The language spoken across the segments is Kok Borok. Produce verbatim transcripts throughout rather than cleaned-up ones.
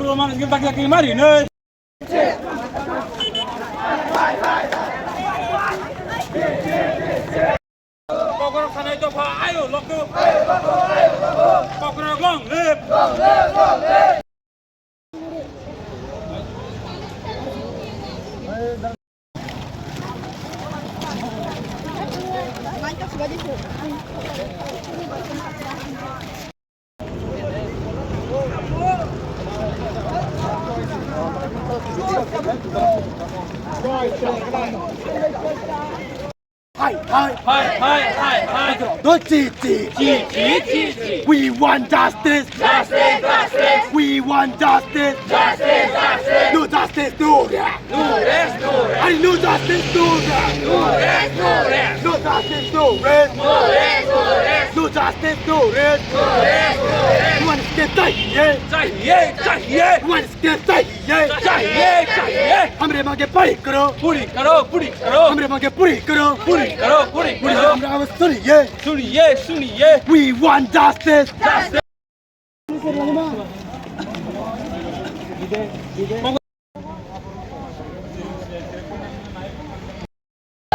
Roman script tak tak mari ne. Kokrok sanai dopha ayo lokto. Kokrok long live. Hai, hai. Hai, hai, hai, hai. Doi chi, chi. Chi, chi, chi, chi. We want justice. Justice, justice. We want justice. Justice, justice. No justice, no rest. No rest, no rest. Hey, no justice, no rest. No rest, no rest. No justice, no rest. No rest, no rest. No justice, no rest. No rest, no rest. We want to stay tight, yeah. Chahiye, chahiye. We want to stay tight, yeah. Chahiye, chahiye. हमरे मांगे पूरी करो। पूरी करो, पूरी करो। हमरे मांगे पूरी करो। पूरी करो, पूरी करो। हमारा आवाज सुनिए। सुनिए, सुनिए। We want justice. Justice.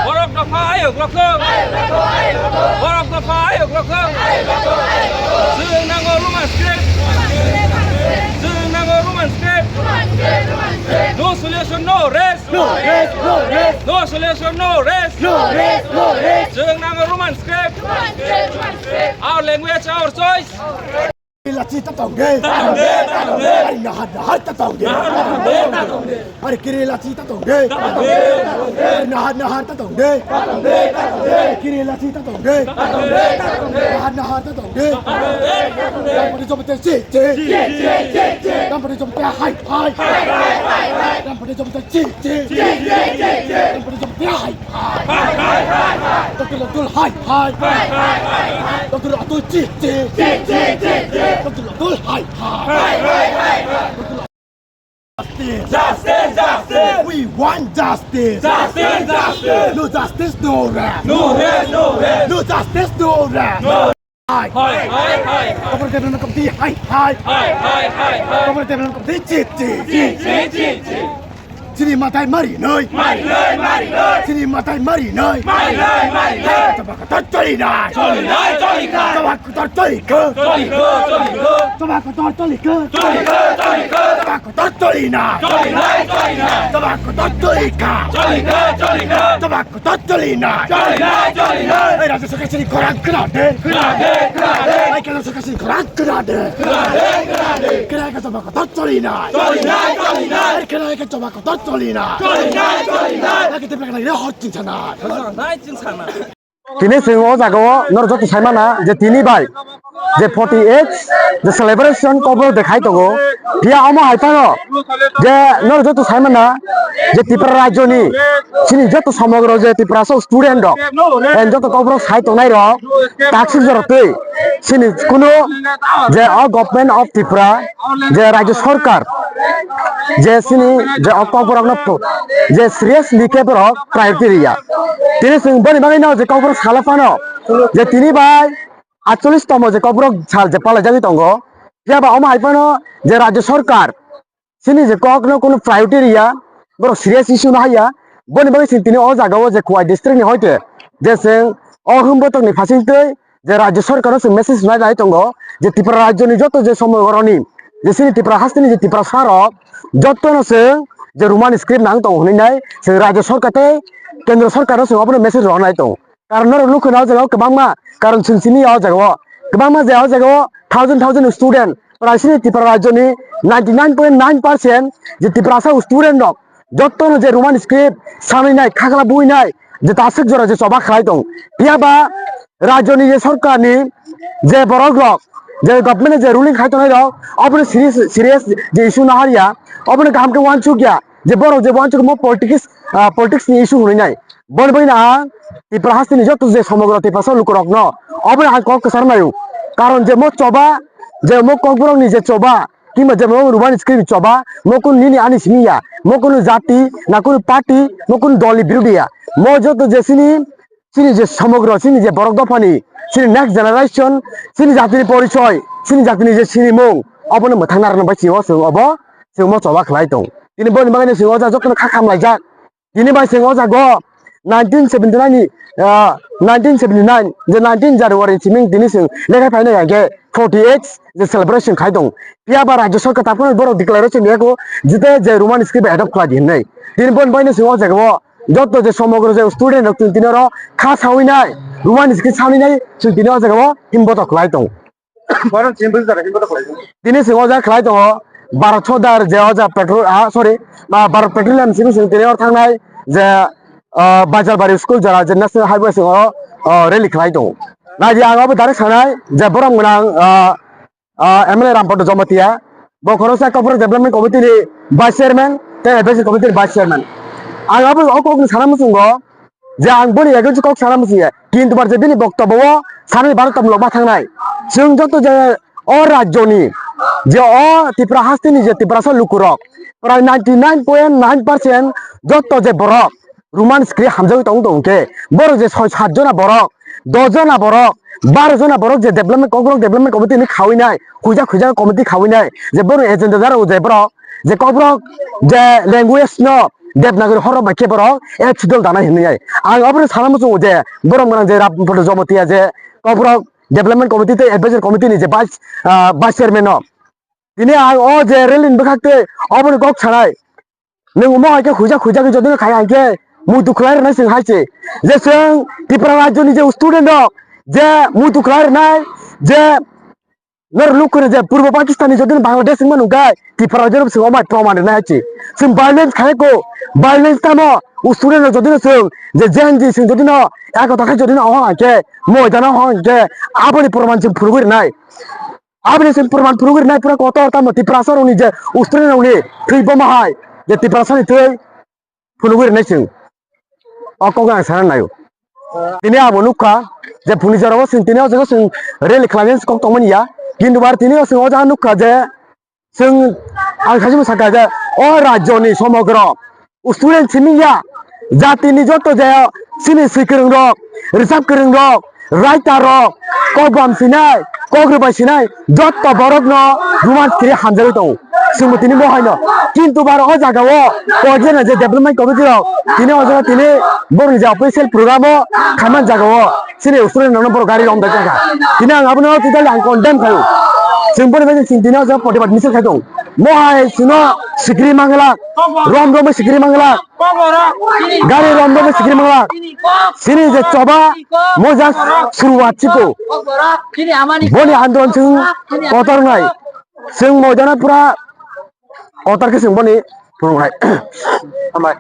Borok dopha ayok rokho. Borok dopha ayok rokho. Chwng nango Roman script. Chwng nango Roman script. No solution, no rest. No rest, no rest. No solution, no rest. No rest, no rest. Chwng nango Roman script. Our language, our choice. Kiri lachi ta tong de. Ta tong de, ta tong de. Ari nahar nahar ta tong de. Nahar nahar ta tong de. Ari kiri lachi ta tong de. Ta tong de, ta tong de. Ari nahar nahar ta tong de. Ta tong de, ta tong de. Kiri lachi ta tong de. Ta tong de, ta tong de. Nahar nahar ta tong de. Ta tong de, ta tong de. Dampari jom te chi chi. Chi, chi, chi, chi. Dampari jom te hai hai. Hai, hai, hai, hai. Dampari jom te chi chi. Chi, chi, chi, chi. Dampari jom te hai. Hai, hai, hai, hai. Doctor Abdul hai hai. Hai, hai, hai, hai. Doctor Abdul chi chi. Chi, chi, chi, chi. Doctor Abdul hai hai. Hai, hai, hai, hai. Doctor Justice! Justice! Justice! We want justice! Justice! Justice! No justice, no rest! No rest! No rest! No justice, no rest! No! Hai! Hai, hai, hai, hai. Kobor development committee, hai, hai. Hai, hai, hai, hai. Kobor development committee, chi chi. Chi chi, chi chi. Chini matai mari noi. Mari noi, mari noi. Chini matai mari noi. Mari noi, mari noi. Chaba kotor choli nai. Choli nai, choli kha. Chaba kotor choli kha. Choli kha, choli kha. Chaba kotor choli kha. Choli kha, choli kha. Chaba kotor choli nai. Choli nai, choli nai. Chaba kotor choli kha. Choli kha, choli kha. Chaba kotor choli nai. Choli nai, choli nai. Ei, Rajya Sarkar chini khorang khna de. Khna de, khna de. Ei, Kendra Sarkar chini khorang khna de. Khna de, khna de. Khna kha chaba kotor choli nai. Choli nai, choli nai. Ei, khna kha chaba kotor choli nai. Choli nai, choli nai. Ei, kete pekna ire hor ching sana. Nai ching sana. Tini chwng o jaga o norok joto sai mana je tini bai je forty eight je celebration kokborok de khai tongo. Phiya omo hai phano je norok joto sai mana je Tripura rajyo ni chini joto somogro je Tiprasa student rok, eh, joto kokborok sai tongnai rok taksik jorok twi chini kunu je o Government of Tripura je Rajya Sarkar je chini je o kokborok no je seriously khe borok priority riya. Tini chwng boni bagwi no je kokborok sala phano je tini bai atchollish tomo je kokborok sal je palai jagwi tongo. Phiya ba omo hai phano je Rajya Sarkar chini je kok no kunu priority riya, borok serious issue no haiya. Boni bagwi chwng tini o jaga o je Khowai district ni hoite je chwng o hwnbotong ni phasing twi je Rajya Sarkar no chwng message rwnai lai tongo je Tripura rajyo ni joto je somogoroni je chini Tripura haste ni je Tiprasa rok joto no chwng je Roman script nang tongo hwnwi nai chwng Rajya Sarkar tei Kendra Sarkar no chwng obono message rwnai tongo. Karon norok nukho na o jaga o kwbangma karon chwng sini ya o jaga o kwbangma je o jaga o thousand thousand student prai sini Tripura rajyo ni ninety nine point nine percent je Tiprasa student rok jotono je Roman script sanwi nai, khakla bui nai, je taswk jora je choba khlai tong. Phiya ba rajyoni je sorkarni je borok rok, je government je ruling khai tongnai rok, oboni serious, serious je issue no hariya, oboni kaham khe uansuk ya, je borok je uansuk mo politics, ah, politics ni issue hwnwi nai. Boni bagwi no ang Tripura hasteni joto je somogro Tiprasa lukurokno oboni ang kok kwchar maio. Karon je mo choba, je mo kokborokni je choba, Kimba je mo Roman script choba, mo kunu nini ani simi ya, mo kunu jati, na kunu party, mo kunu dol ni birodhi ya. Mo joto je chini, chini je somogro, chini je borok dophani, chini next generation, chini jatini porichoy, chini jatini je sinimung, obono mwthangna rwna bai chini o chwng obo chwng omo choba khlai tong. Tini boni bagwi no chwng o jaga jotono kha khamlaijak. Tini bai chwng o jaga o nineteen seventy nine ni, ah, nineteen seventy nine je nineteen January ni simi tini chwng lekha phainai hwnkhe forty eight je celebration khai tong. Phiya ba Rajya Sarkar takhuk borok declaration ya kho jete je Roman script adopt khlai di hinwi. Tini boni bagwi no chwng o jaga o joto je somogro je student rok chwng tini oro kha sawi nai, Roman script sawi nai chwng tini o jaga o himboto khlai tong. Bono chini bwswk jora himboto khlai tong. Tini chwng o jaga khlai tongo, Bharat Sodar je o jaga petrol, ah, sorry, ah, Bharat Petroleum simi chwng tini oro thangnai je, ah, Bajalbari school jora je National Highway chwng oro, ah, rally khlai tongo. Naidi ang abo direct sanai je borok gwnang, ah, ah, M L A Rampada Jamatia, bo khoroksa Kokborok Development Committee ni Vice Chairman tei Advisory Committee ni Vice Chairman. Ang abo o kokno sana muchungo, je ang boni against kok sana muchungya, kintu bar je bini boktobo o sanani baro tongmulok ma thangnai. Chwng joto je o rajyoni, je o Tripura hasteni je Tiprasa lukurok, prai ninety nine point nine percent joto je borok Roman script hamjagwi tong tong khe, borok je soi sat jona borok, dos jona borok, baro jona borok je development, Kokborok Development Committee ni khawi nai, khuja khuja committee khawi nai, je borok agenda jaro je borok, je Kokborok je language no Devanagari horrok bai khe borok, eh, chidol dana hinwi ai. Ang obono sana muchungo je, borok gwnang je Rampada Jamatia je, Kokborok Development Committee tei Advisory Committee ni je vice, ah, vice chairman no. Tini ang o je rally ni bwkhak tei oboni kok sanai. Nwng omo hai khe khuja khuja khe jodi no khai hai khe muitu khlai rwnai chwng hai se. Je chwng Tripura rajyo ni je student rok je muitu khlai rwnai je Nor lukuni je Purbo Pakistan ni jodi Bangladesh wngma nungkha, Tripura jodi swng omai proman rwnai hai chi. Swng violence khai ko, violence tamo, u student rok jodi swng, je Gen Z swng jodi no, eko takhe jodi no hong hangke, moidano hong hangke, aboni proman swng phurugwi rwnai. Aboni swng proman phurugwi rwnai pura kotor tamo Tiprasa rokni je u student rokni thwi boma hai, je Tiprasa ni thwi, phunugwi rwnai chwng. O kok ang sana naio. Tini abo nukha je phuni jorao chwng tini o jaga chwng rally khlainani kok tongmani ya. Kintu bar tini o chwng o jaga nukha je chwng ang khaisimo sakha je o rajyoni somogro student simi ya jatini joto je chini swi kwrwng rok, rwchap kwrwng rok, writer rok, kok bam sinai, kok rwbai sinai, jotto borok no Roman script hamjagwi tongo. Chwngbo tini bo haino. Kintu bar o jaga o, koijana je development committee rok, tini o jaga tini borok je official program o, khaman jaga o, chini student rok no borok gari rom dai kha. Tini ang abono totally ang condemn khaio. Chwng boni bagwi chwng tini o jaga protibad misil khai tongo. Mo hai chwngno sikri mangla, rom rom sikri mangla. Gari rom rom sikri mangla. Chini je choba moja suruwat chiko. Boni andolon chwng kotor nai. Chwng moidana pura kotor khe chwng boni phunuknai. Hambai.